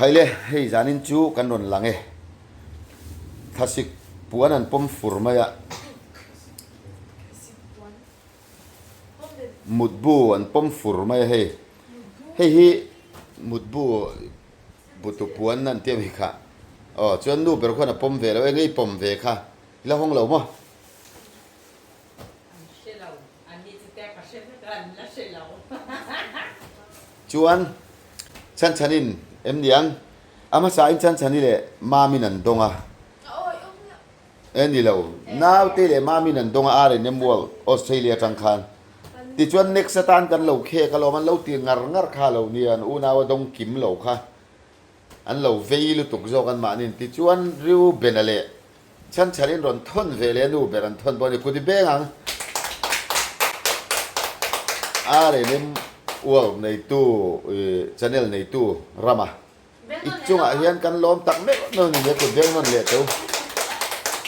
Khaile, hei zanin chu kan rawn lang e. Thlasik puan an pawm fur mai a. Mutbu an pawm fur mai a hei. Hei hi mutbu butu puan an tia mi kha. Aw chuan nu ber khuan a pawm ve lo e, ngei pawm ve kha. I la hawng lo maw? An hre lo, an ni chu te ka hre vek a, an la hre lo. Chuan Chhanchhanin em niang? A hmasa in Chhanchhani leh Mamin an dawng a. E ni lo, naute leh Mamin an dawng a R&M World, Australia atang khan. Tichuan next atan kan lo khek alawm, an lo ti ngar ngar kha lo nia, an unau a dawng kim lo kha. An lo vei lutuk zawk an mahni. Tichuan Reuben-a leh Chhanchhanin rawn thawn ve leh a nu ber an thawn pawh a ni. Kut i beng ang. R&M World neitu channel neitu rama i chungah hian kan lawm tak meuh meuh ni nia kut beng nawn leh teu.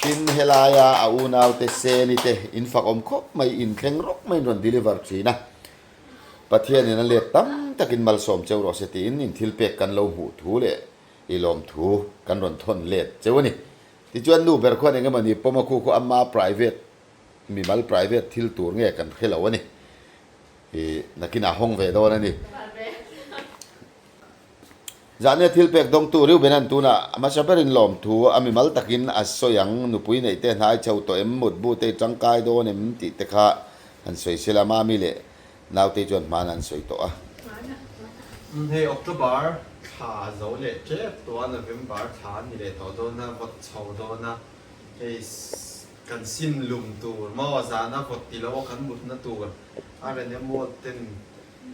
Tin helaia a unaute Seni te in fak awm khawp mai in thleng rawk maiin rawn deliver thin a. Pathianin a let tam takin malsawm cheu rawh se tiin in thilpek kan lo hmuh thu leh I lawmthu kan rawn thawn let cheu a ni. Tichuan nu ber khuan eng emawni pawm a khu khu ama private, mimal private thil tur nge kan hre lo a ni. I nakinah hawng ve dawn a ni. Zahnia thil pek dawngtu Reuben-a'n tunah a hmasa berin lawmthu a mimal takin a sawi ang, nupui neih te hnai chho tawh em, mutbu te i tangkai dawn em tih te kha han sawi sela, Mami leh Nautei chuan hmaan an sawi tawh a. Hei October thla zo leh tep tawh a, November thla a ni leh tawh dawn a, vawt chho dawn a, hei kan sim lum tur maw zana vawt ti lo a kan mutna tur a ren emaw ten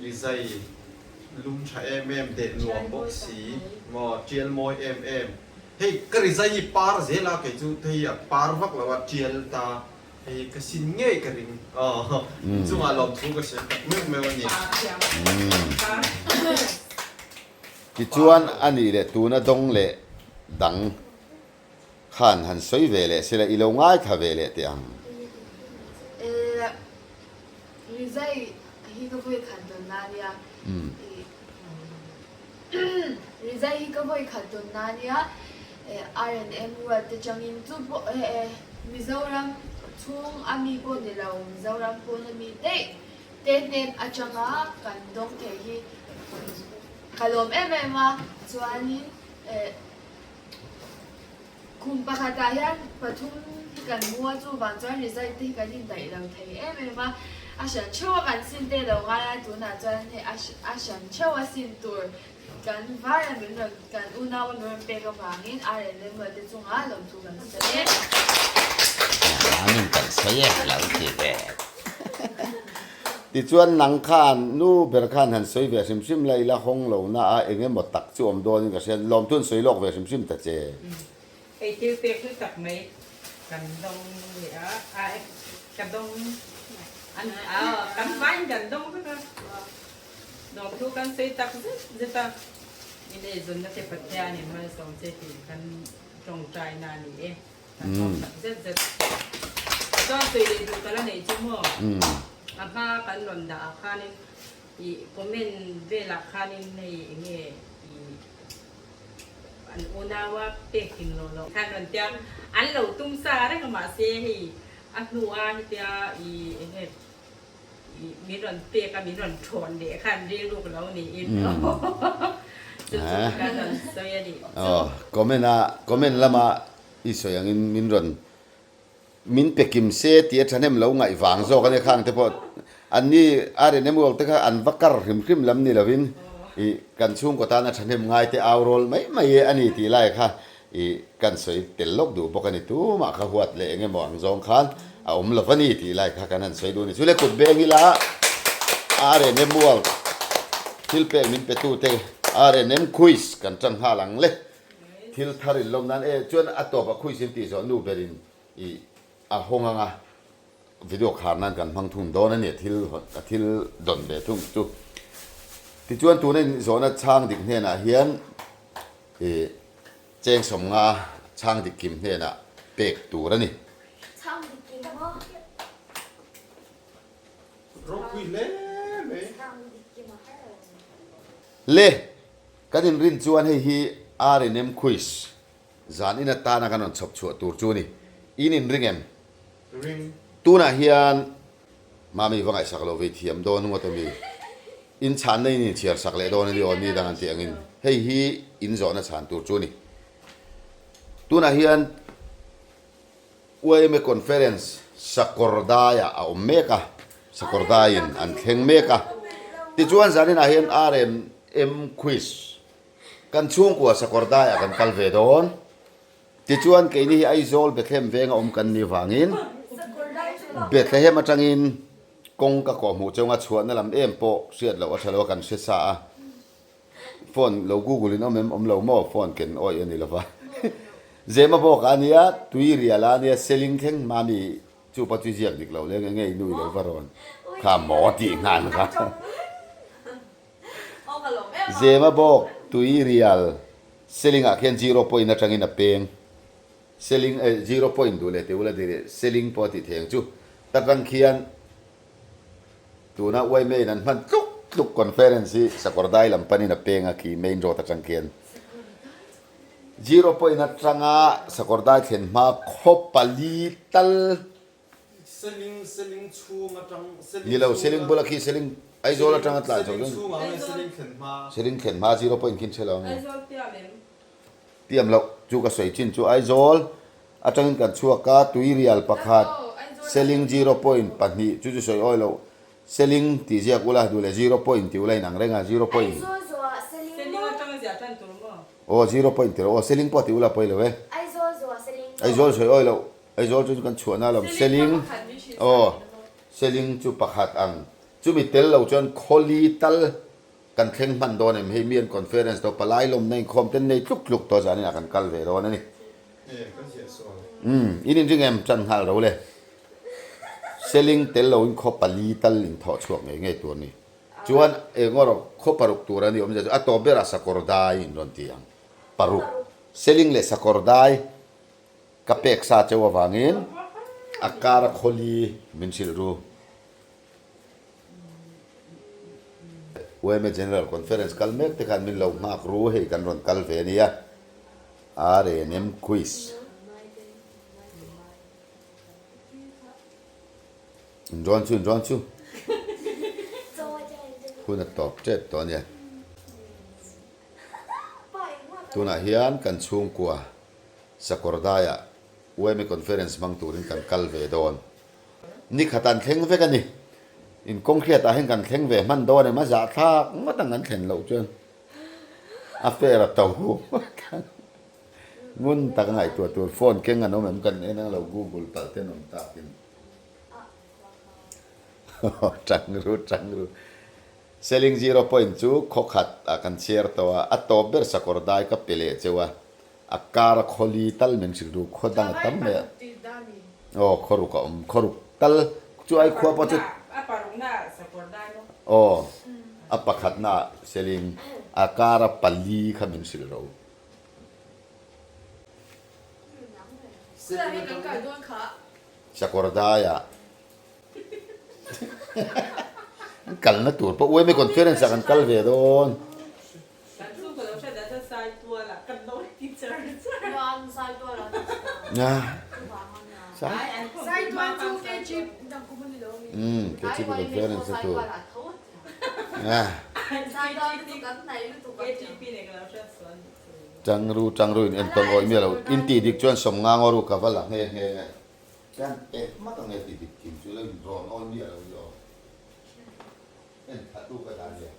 rizai lum tha em em deh nuam bawk si maw tial mawi em em hei ka rizai hi par zel a kei chu hei a par vak lo a tial ta. Hei ka sin ngei ka ring aw inchungah lawmthu ka sawi tak meuh meuh a ni. Tichuan a nih leh tuna dawng leh dang khan han sawi ve leh sela i lo ngaithla ve leh teh ang. Rizai hi ka vawi khat dawn na nia. Rizai hi ka vawi khat dawn na nia R&M World te changin chu pawh Mizoram chhung a mi pawh ni lo Mizoram pawn a mi daih te hnen atanga kan dawng thei hi ka lawm em em a chuanin Khum pakhatah hian pathum hi kan hmu a, chuvang chuan result te hi kan indaih lo thei em em a, a hran theuh a kan sin te lo ngai a, tunah chuan hei a a hran theuh a sin tur kan vai a min rawn kan unau a min rawn pek avangin R and M te chungah lawmthu kan sawi e. Amin kan sawi e lo ti ve. Tichuan nang khan nu ber khan han sawi ve hrim hrim la ila hawng lo na a eng emaw tak chu awm dawnin ka hria lawmthu an sawi lawk ve hrim hrim ta che. Hei thil pek hlu tak mai kan dawng leh a, a ka dawng an a kan vaiin kan dawng vek a, lawmthu kan sawi tak zet zet a, in eizawnna te Pathianin malsawm che tih kan tawngtaina a ni e. Kan awm tak zet zet. Chuan tui leh duh ka la neih chu maw? A hma kan rawn dah ah khanin ih comment velah khanin hei enge ih an unaua pek king lo loh khan rawn tia an lo tum sa reng a mahse hei a hnua hetia ih enge ih min rawn pek a min rawn thawn leh khan rilruk lo niin chu chu kan rawn sawi a nih chu. Comment a comment lama I sawi angin min rawn min pe kim se tih a thahnem lo ngaih vang zawk a nia khang te pawh an ni a ren em te kha an va kar hrim hrim lam ni lovin i kan chhungkaw tan a thahnem ngai te au rawl mai mai e a ni tih lai kha i kan sawi tel lawk duh bawk a ni tumah kha huat leh eng emaw ang zawng khan a awm lo va ni tih lai kha kan han sawi duh a ni chu le kut beng ila a ren em world thil pek min pe tu te a ren em quiz kan tan nghal ang le. Thil thar in lawm nan e chuan a tawp a khuisin tih zawh nu berin i a hawng anga video khar nan kan hmang thung dawn a ni thil a thil dawn ve thung chu. Tichuan tuna in zawhna chhang dik hnenah hian i cheng sawmnga chhang dik kim hnenah pek tur a ni. Chhang dik kim maw? Ropui hle mai. Chhang dik kim a har lo. Le. Kan inrin chuan hei hi R&M Quiz zan in atana kan rawn chhawp chhuah tur chu a ni. In inring em? Ring. Tunah hian Mami va ngaihsak lo vei thiam dawn ngawt a mi? In chhanna in inchhiar sak leh dawn a ni aw ni dang an tih angin hei hi in zawhna chhan tur chu a ni. Tunah hian Yma Conference Sakawrdaiah a awm mek a, Sakawrdaiin an thleng mek a. Tichuan zaninah hian RNM Quiz kan chhungkua Sakawrdaiah kan kal ve dawn. Tichuan keini hi Aizawl Bethlehem venga awm kan nih vangin Bethlehem atangin kawng ka kawhhmuh chunga chhuahna lam em pawh hriat loh a tha lo a kan hre sa a. Phone lo google in awm em? Awm lo maw? Phone ken awih a ni lova. Zema bawk a nia, tui rial a nia, seling thleng mami chu pawh chu ziak dik lo leng enge i nu i lo va rawn kha maw tih nghal kha. Zema bawk tui rial seling ah khian zero point atangin a peng. Seling eh zero point duh leh tih ula diri seling pawh a tih thei ang chu. Ta tang khian Tuna yma in an hman tluk tluk conference hi Sakawrdai lam panin a peng a khi main road atang khian zero point atanga Sakawrdai thlen hma khaw pali tal Seling seling chhung atang seling Ni lo seling bula khi seling Aizawl atanga tlan chho chuan Seling chhungah nge seling thlen hma Seling thlen hma zero point khin hre lo ang e. Aizawl tiam em? Tiam loh chu ka sawi chin chu Aizawl Atangin kan chhuak a, Tuirial pakhat, Seling zero point pahnih, chu chu sawi awi loh, Seling tih ziak ula duh leh zero point tih ula inang reng a, zero point. Aizawl zawhah Seling Seling maw? atanga ziah tan tur maw? Aw zero point tih rawh aw, Seling pawh tih ula pawi lo e. Aizawl zawhah Seling maw? Aizawl sawi awi loh, Aizawl chu chu kan chhuahna alawm, Seling Seling kha pakhat min hrilh aw, sa tihna maw? Seling chu pakhat ang, chumi tel lo chuan khawli tal Kan thleng hman dawn em? Hei mi an conference tawh palai lawmna inkhawm ten nei tluk tluk tawh zanin ah kan kal ve dawn a ni. Umm in inring em? Tan nghal ro le. Seling tel lo in khaw pali tal in thawh chhuak ngei ngei tur a ni. Chuan eng erawh khaw paruk tur a ni awmzia chu a tawp berah sakawr dai in rawn ti ang. Paruk. Seling leh sakawr dai ka pek sa cheu avangin a kar a khawli min hrilh ru. Yma General Conference kal mek te khan min lo nghak ru hei kan rawn kal ve ania RNM Quiz In rawn chu in rawn chu hun a tawp tep tawh ania tunah hian kan chhungkua Sakawrdaiah Yma Conference hmang turin kan kal ve dawn. Ni khat an thleng vek a ni. In kawng hriatah hian kan thleng ve hman dawn em? A zahthlak ngawt ang kan thlen loh chuan a fair a to ngawt ang. Ngun tak a ngaihtuah tur phone keng an awm em kan en ang lo google palh te an awm takin. Tang ru tang ru. Selling zero point chu khaw khat ah kan chhiar tawh a, a tawp ber sakawr dai ka pe leh cheu a. A kar a khawli tal min hrilh ru, khaw dang a tam mai a. Aw, khaw ruk a awm, khaw ruk tal chu ai khua pawh chu. A parukna ah sakawr dai maw? Aw, a pakhatna ah Seling, a kar a pali kha min hrilh ro. Sakawr dai ah an kalna tur pawh uaime conference ah kan kal ve dawn. Kan chhungkaw lo hriat ah chuan Saitual ah kan lo ti char char. Saitual chu KG dang kum a ni lo mi. KGP conference a tur. Tangru tangru in entawn awih miah lo. In tih dik chuan sawm ngang aw ru ka va la nghe nghe nge. Kan pek hmak ang e tih dik kim chu lo in rawn awn miah lo i aw. En tha tu ka dah nia.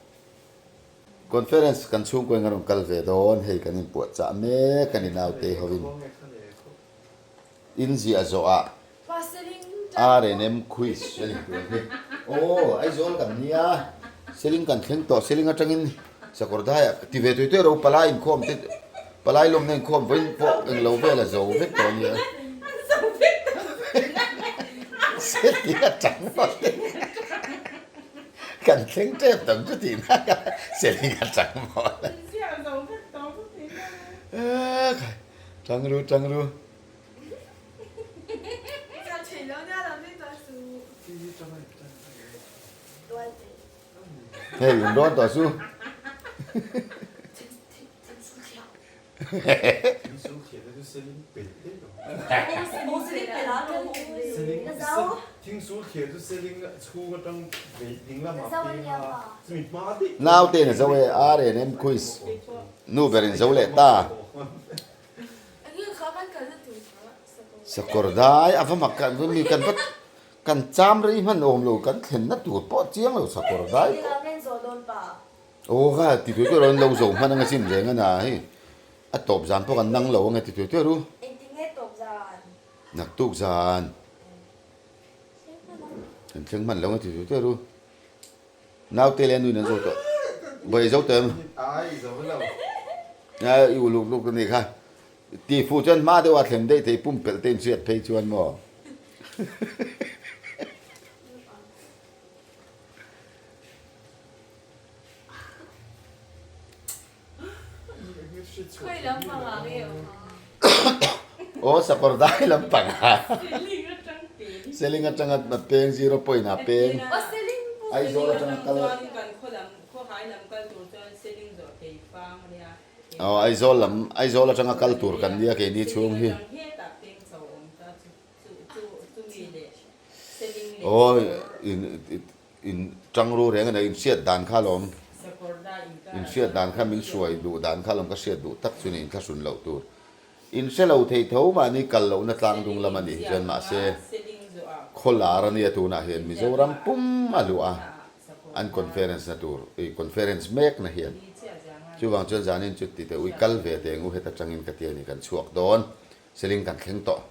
Conference kan chhungkaw in a rawn kal ve dawn, hei kan inpuahchah mek a ni naute hovin in ziah zawhah RNM quiz a ni tur hi. Aw Aizawl kan nia, Seling kan thleng tawh, Seling atangin Sakawrdaiah ti ve tui tui ro palai inkhawm te palai lawmna inkhawm vawiin pawh englo vel a zo vek tawh a nia. Seling atang mawle. Kan thleng tep tam chu tih nak a, Seling a tang mawl a. Tang ru tang ru. Hei in rawn tawh su. Naute in a zo e, RNM quiz nu ber in zo leh ta. Sakawr dai a va mak a, mi kan va kan cham rei hman awm lo, kan thlenna tur pawh chiang lo sakawr dai pawh. Aw kha ti tuai tuai ru an lo zo hman anga chin reng a na hei a tawp zan pawh kan nang lo anga ti tuai tuai ru. Naktuk zan. Kan thleng hman lo anga ti tuai tuai ru. Naute leh a nuin an zo tawh. Vawi zo tawh em? I uluk luk a nih kha. Ti fuh chuan hma deuha thlen daih thei pumpelh te inhriat phei chuan maw? Aw sakawr dai lampang a. Seling atanga peng zero point ah peng. Aizawl atanga kal. Aw Aizawl lam Aizawl atanga kal tur kan nia keini chhung hi. Aw in in tang ru reng a nei in hriat dan kha alawm in hriat dan kha min hruai duh dan kha alawm ka hriat duh tak chu ni in thlahrun loh tur. In hre lo thei tho mahni kal lohna tlang dung lam a nih hi chuan mahse khaw lar a nia tunah hian Mizoram pum a luah a an conference na tur ih conference mek na hian chuvang chuan zanin chu ti teh ui kal ve teh ang u heta tangin ka ti a ni kan chhuak dawn seling kan thleng tawh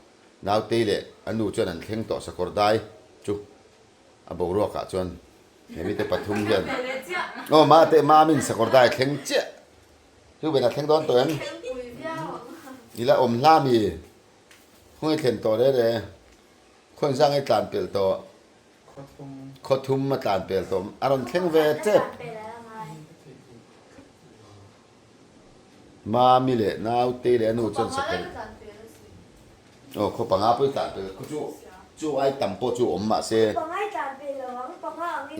Nautei leh a nu chuan an thleng tawh sakawr dai chu a boruakah chuan hemite pathum hian aw mate mamin sakawr dai thleng chiah Chu ben a thleng dawn tawh em? I la awm hla mi? Khawnge thlen tawh reh reh? Khawn zang i tlan pel tawh? Khaw thum a tlan pel tawh. A rawn thleng ve tep. Mami leh Nautei leh a nu chuan sakawr. Aw khaw panga pawh i tlan pel khaw chu chu ai tam pawh chu awm mah se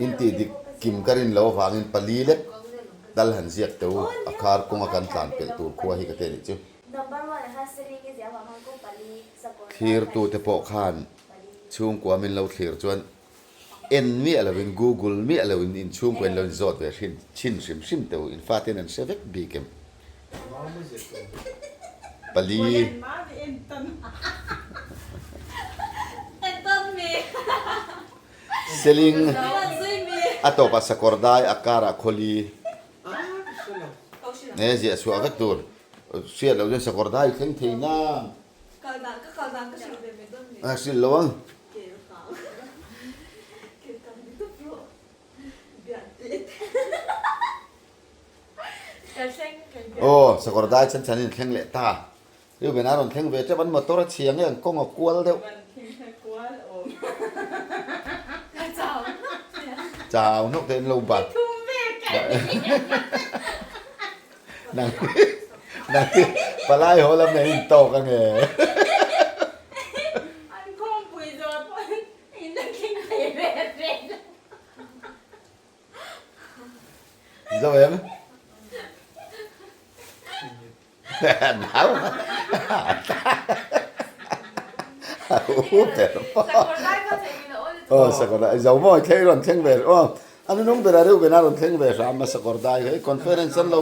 inti dik kim ka rin loh avangin pali lek dal han ziak teh u a khar kawnga kan tlan pelh tur khua hi ka ti a nih chu. Thlirtute pawh khan chhungkua min lo thlir chuan en miah lovin google miah lovin in chhungkua in lo inzawt ve hrim chhin hrim hrim teh u in faten an hre vek bik em? Pali. Seling a tawpah sakawr dai a karah khawli e ziah chhuah vek tur hriat loh chuan sakawr dai thleng thei na a hrilh lo ang. Aw, sakawr dai chan chan in thleng leh ta. Reuben a rawn thleng ve teuh an motor a chhia nge an kawng a kual deuh. Chau hnawk te in lo bat. Nang nang palai haw lam nen in tawk ange. Zo em? Nau U ber pawh. Aw sakawr dai zo maw thleng rawn thleng ve aw a nunung ber a reuh ven a rawn thleng ve hram a sakawr dai hei conference an lo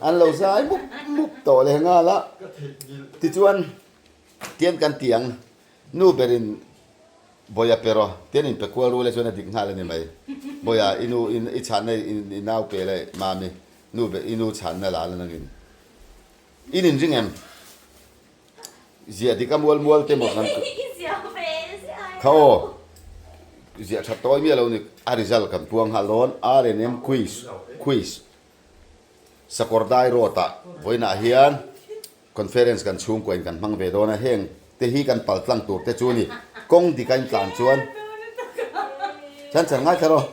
an lo zai mup mup tawh leh nghal a tichuan tian kan ti ang nu berin Bawiha pe rawh, tian in pe kual rul e chuan a dik nghal a ni mai. Bawiha i nu i chhanna i nau pe le Mami, nu be i nu chhanna la la nangin. In inring em? Ziah dik a mual mual te maw kan kha aw. Ziah tha tawi miah lo ni a result kan puang nghal dawn RNM quiz quiz Sakawr dai road ah vawiinah hian Conference kan chhungkua in kan hmang ve dawn a, heng te hi kan pal tlang tur te chu a ni. Kawng dik a in tlan chuan chan chan ngaithla rawh.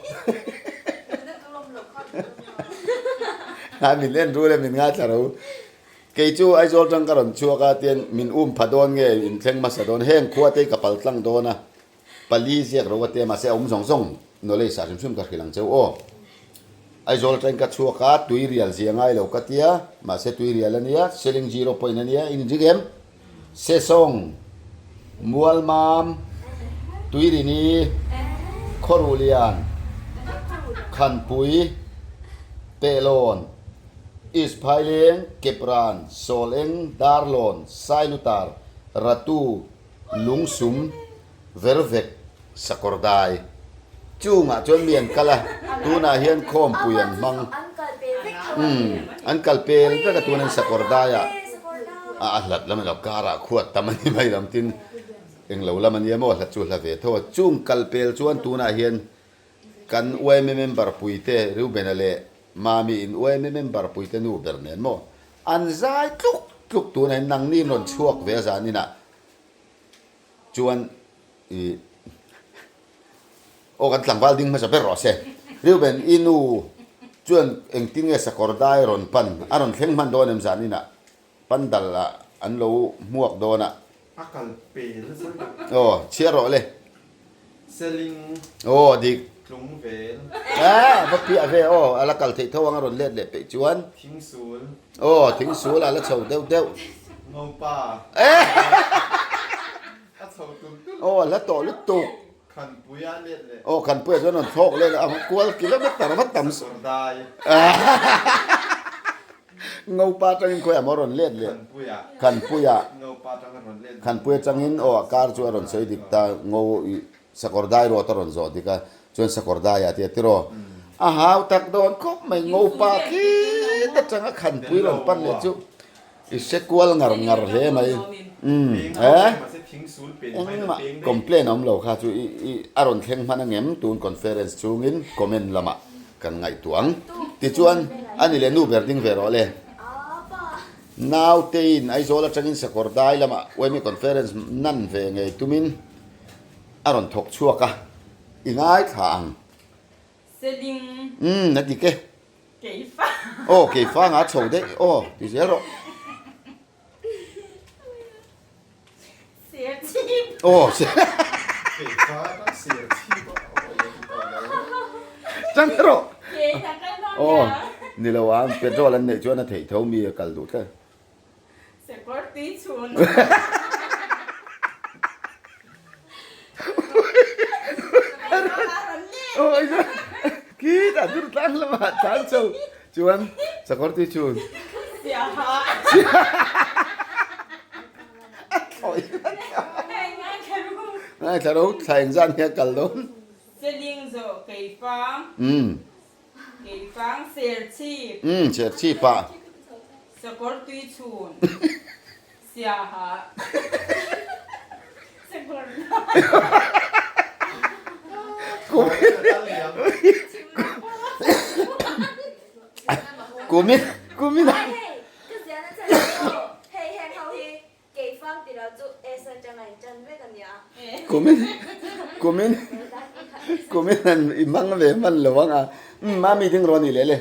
A min en rul e min ngaithla ro. Kei chu Aizawl tang ka rawn chhuak a tian min um pha dawn nge in thleng hmasa dawn heng khua te hi ka pal tlang dawn a. Pali ziak ro a tia mahse a awm zawng zawng knowledge ah hrim hrim ka hrilh ang cheu aw. Aizawl atangin ka chhuak a, tui rial zia ngai lo ka tia, mahse tui rial a nia, Seling zero point a nia, in ring em? Sesawng, Mualmam, Tuirini, Khawruhlian, Khanpui, Pehlawn, East Phaileng, Kepran, Sawleng, Darlawn, Sailutar, Ratu, Lungsum, Vervek, Sakawrdai. Chungah chuan mi an kal a, tunah hian khawmpui an hmang. Umm, an kal pel vek a tun an Sakawrdaiah a a hlat lam ilo karah khuat tam a ni mai lam tin englo lam a nia maw hlat chu hla ve tho a. Chung kal pel chuan tunah hian kan yma member puite Reubena leh Mami in yma member puite nu ber nen maw an zai tluk tluk tunah hian nangni in rawn chhuak ve a zaninah Chuan i aw kan tlangval ding hmasa ber rawh se. Reuben i nu chuan engtin nge sakawr dai rawn pan a rawn thleng hman dawn em zan inah pandal ah an lo hmuak dawn a. A kal pel nasa lutuk. Aw chhiar rawh le. Seling. Aw dik. Tlung vel. A va piah ve aw a la kal theih tho ang a rawn let leh peih chuan. Thingsul. Aw thingsul a la chho deuh deuh. Ngopa. A chho tul tul. Aw a hla tawh lutuk. Khanpui a let leh. Aw khanpui ah chuan rawn thlawk leh a kual kilometer va tam. Sakawrdai. Ngopa atangin khawiah maw rawn let leh. Khanpuiah. Khanpuiah. Ngopa atang a rawn let. Khanpui atangin aw a kar chu a rawn sawi dik ta ngo Sakawrdai rawt a rawn zawh dik a, chuan Sakawrdai ah tia tiraw a hau tak dawn khawp mai, ngopa khi ta changa khanpui rawn pan leh chu i hre kual ngar ngar hle mai. Umm eh engmah complain a awm lo kha chu i i a rawn thleng hman angem tun conference chungin comment lamah kan ngaihtuah ang. Tichuan a ni leh nu ber ding ve rawh le. Nautein Aizawl atangin Sakawrdai lamah yma conference nan ve ngei tumin A rawn thawk chhuak a, i ngaithla ang. Seling. Umm, a dik e. Keifa. Aw, keifa nga chho daih. Aw, ti zel rawh. Serchhip. Aw, ser. Keifa ta serchhip a, aw, i ti tawh lo. Chang rawh. Keifa kal dawn Aw, nia. ni lo ang, petrol an neih chuan a theih tho mi a kal duh tlat. Sakawr tui chhun. Khi ta dur tlang lamah tlan chho chuan sakawr tui chhun. Siaha. A thlawi. Ngaithla ro thla engzat nge a kal dawn. Seling zawh keifang. Keifang Serchhip. Umm Serchhip ah. Sakawr tui chhun. Siaha. Sakawr Kumin kumin ah. Hei ka ziahna chhan chu hei heng ho hi Keifang tih loh chu S atanga in tan vek a nia. Kumin kumin kumin an i hmang ve hman lo ang a. Umm mami ding rawh a ni leh le.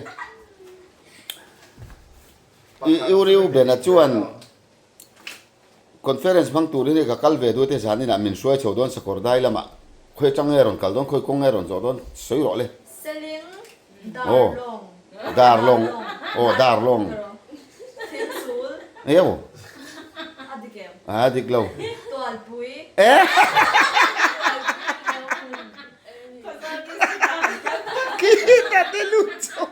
I u Reuben-a chuan conference hmang turin hei ka kal ve duh te zan inah min hruai chho dawn sakawr dai lamah khawi atang nge rawn kal dawn khawi kawng nge rawn zawh dawn sawi rawh le. Seling Darlawng. Darlawng. Aw Darlawng. Thingsul. Eo. A dik em? A dik lo. Tualpui. Eh. Kita te lucho.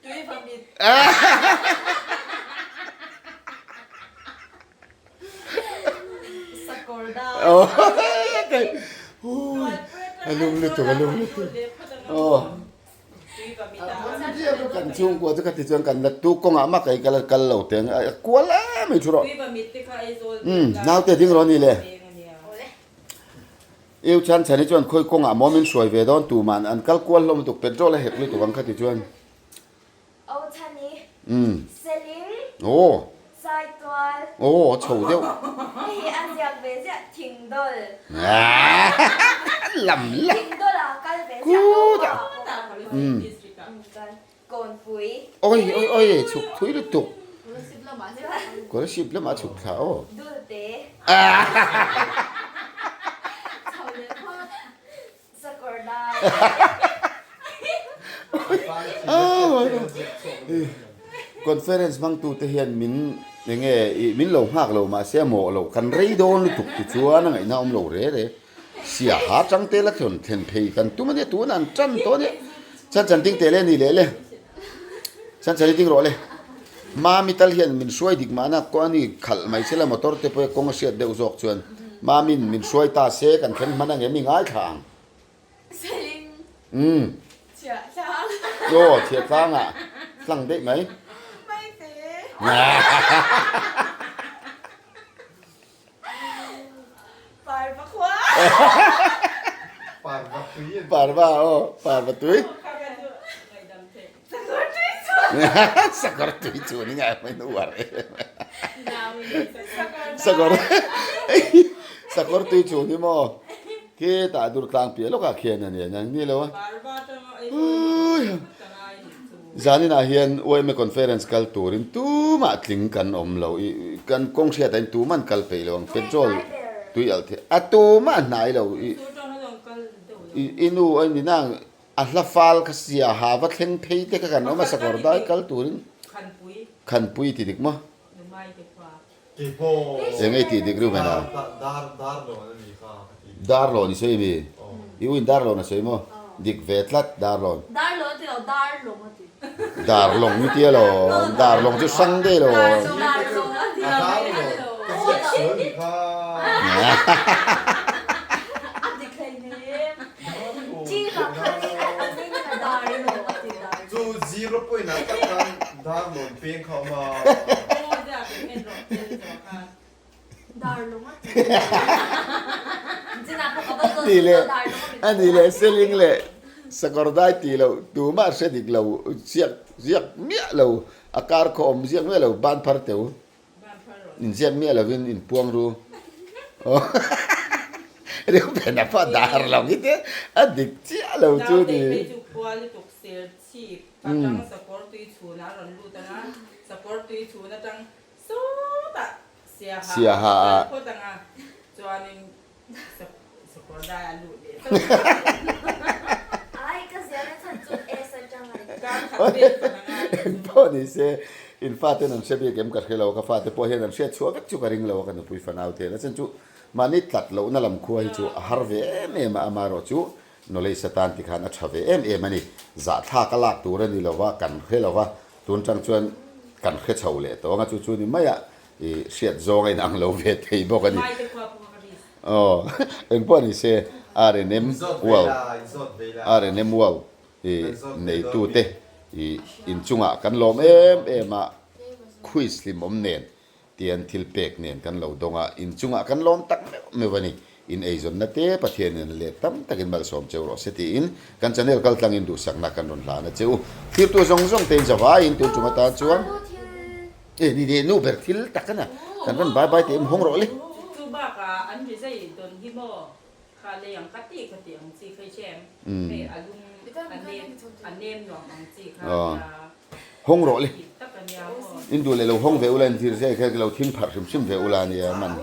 Tui vamit. Sakawr dai. A lung lutuk a lung lutuk. Aw. Kan chhungkua chu ka ti chuan kan la tu kawngah mah kei ka la kal lo teng a kual em mai thu rawh. Umm naute ding rawh ni le. Eu chhan chhan hi chuan khawi kawngah maw min hruai ve dawn tuman an kal kual hlawm lutuk petrol a hek lutuk ang kha ti chuan. Aw chhani. Umm. Seling. Aw. Saitual. Aw a chho deuh. Hei hi a ziak ve ziah Thingdawl. Lam la. Thingdawl ah kal ve ziah Kutah. Umm. Kawnpui. Oi oi oi chhuk thui lutuk. Kolasib lamah chhuk thla aw. Dulte. Chho leh phawt. Sakawr dai. Conference hmangtute hian min enge ih min lo nghak lo mahse a mawh lo kan rei dawn lutuk ti chuan a ngaihna awm lo re re. Siaha changte la thawn thlen phei kan tum ania tuna an tan tawh ania. Chan chan ding teh le ni leh le. Chan chan i ding rawh le. Mami tal hian min hruai dik mahna kawng a ni khalh mai se la motor te pawh kawng a hriat deuh zawk chuan Mami'n min hruai ta se kan thleng hman ang em i ngaithla ang. Umm. Aw chhiah tlangah tlang daih mai. Parva khua. Parva tui. Parva aw parva tui. Sakawr tui chu. Sakawr tui chu ni ngai mai nu war em. Sakawr sakawr tui chu ni maw. Khi tah dur tlang piah lawkah khian a nia nang ni lo a. Zaninah hian yma conference kal turin tumah tling kan awm lo i kan kawng hriatah hian tumah an kal peih lo ang petrol tui alh theih a tumah a hnai lo i i nu a ni nang a hla fal kha sia ha va thleng phei te kha kan awm a sakawr dai kal turin khanpui ti dik maw. Eng ei tih dik reuh a? Darlawn i sawi mi? I uin darlawn a sawi maw? Dik ve tlat darlawn. Darlawng i tia lo. Darlawng chu hrang daih lo. Ani leh ani leh seling leh sakawr dai tih loh tumah hre dik lo ziak ziak miah lo a kar khaw awm ziak miah lo ban phar teu inziak miah lovin inpuang ru Reuben a pawh dar lo hi te a dik chiah lo chu ni. Chhip atang sakawr tui chhun a rawn lut ang a, sakawr tui chhun atang sawtah siaha a kal phawt ang a, chuanin sakawr dai a lut leh chauh ang. Ai ka ziahna chhan chu S atang a ni. Kar khat vel ka la ngai Eng pawh ni se, in faten an hre bik em ka hre lo, ka fate pawh hian an hriat chhuah vek chu ka ring lo a, ka nupui fanau te hian a chhan chu mahni tlat lohna lam khua hi chu a har ve em em a, amaherawh chu Knowledge atan ti khan a tha ve em em a ni. Zahthlak a lak tur a ni lo va, kan hre lo va, tun tang chuan kan hre chho leh tawh ang a, chu chu ni maiah i hriat zawng a inang lo ve thei bawk a ni. Aw, engpawh ni se, RNM World, RNM World i neitute i inchungah kan lawm em em a, quiz hlimawm nen Tian thil pek nen kan lo dawng a, in chungah kan lawm tak meuh meuh a ni. In eizawnna te Pathianin let tam takin malsawm cheu rawh se tiin kan channel kaltlangin duhsakna kan rawn hlan a che u. Thirtu zawng zawng te in zavaiin tun tum atan chuan e ni ni nu ber thil tak a na kan rawn bai bai tih em hawng rawh le. Chu bakah an rizai dawn hi maw kha lei ang kha tih kha tih ang chi kha i hre em? Hei a lung a nem a nem nuam ang chi kha nia. Hawng rawh le. In duh leh lo hawng ve ula in thir zai kha lo thing pharh hrim hrim ve ula ania man.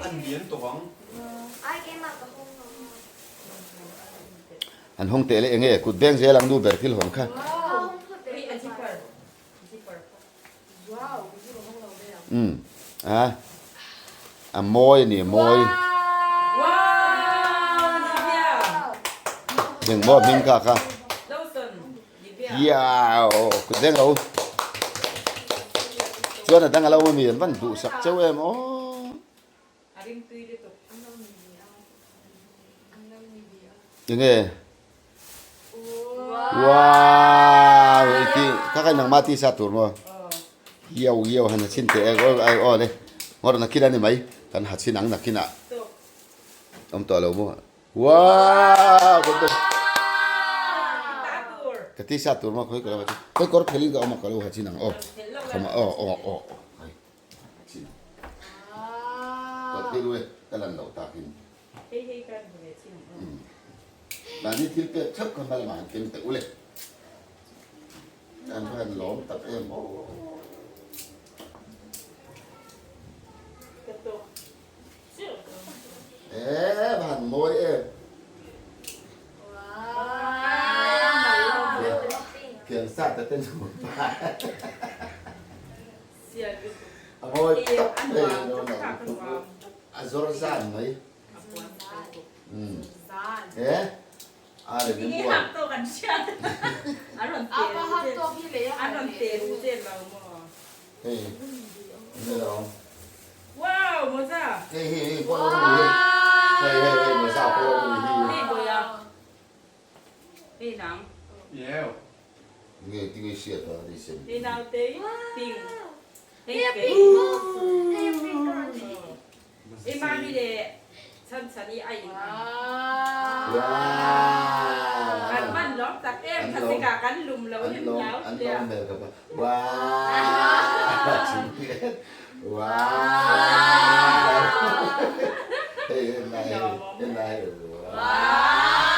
An hawng teh leh enge kut veng zel ang nu ber thil hawn kha. Umm a a mawi a ni a mawi. Engmaw hming kha kha. Hiau kut veng lo chuan a dang a lo awm a mi an van duh sak cheu em aw. Enge wow iti kha kha nangma ti sa tur maw hiau hiau han ha chhin teh e aw le ngawr nakin a ni mai kan ha chhin ang nakinah awm tawh lo maw. Wow! Ka ti sa tur ma khoi ka lo khoi kor phelin ka awm a ka lo ha chin ang aw. Khama aw aw aw hai. Chin. Ka ti lu e ka lan lo takin. Hei hei ka ve chin ang aw. Mahni thil pek theuh kha hma lamah han keng teh ule. An va han lawm tak em aw. Ka tawk. Eee va han mawi em. Kiangsata te nupa. A mawi tawp hei lo lang lutuk a zawr zan mai. He a rem em buai. Hei ni lo. Hei hei hei pawh lo ni hi. Hei hei hei mawza pawh lo ni hi. Hei nang. Yeu. Nge tinge hriat a ni sem. Hei naute pink. Hei a pink bawk. Hei a pink ka rawn ti. Hei mami leh chhan chhan i a in ang. Wow. Kan hman lawm tak em khasik ah kan lum lo him hlau An lawm hmel ka pa. Wow. Wow. Hei hei lai hei. Hei lai hei. Wow.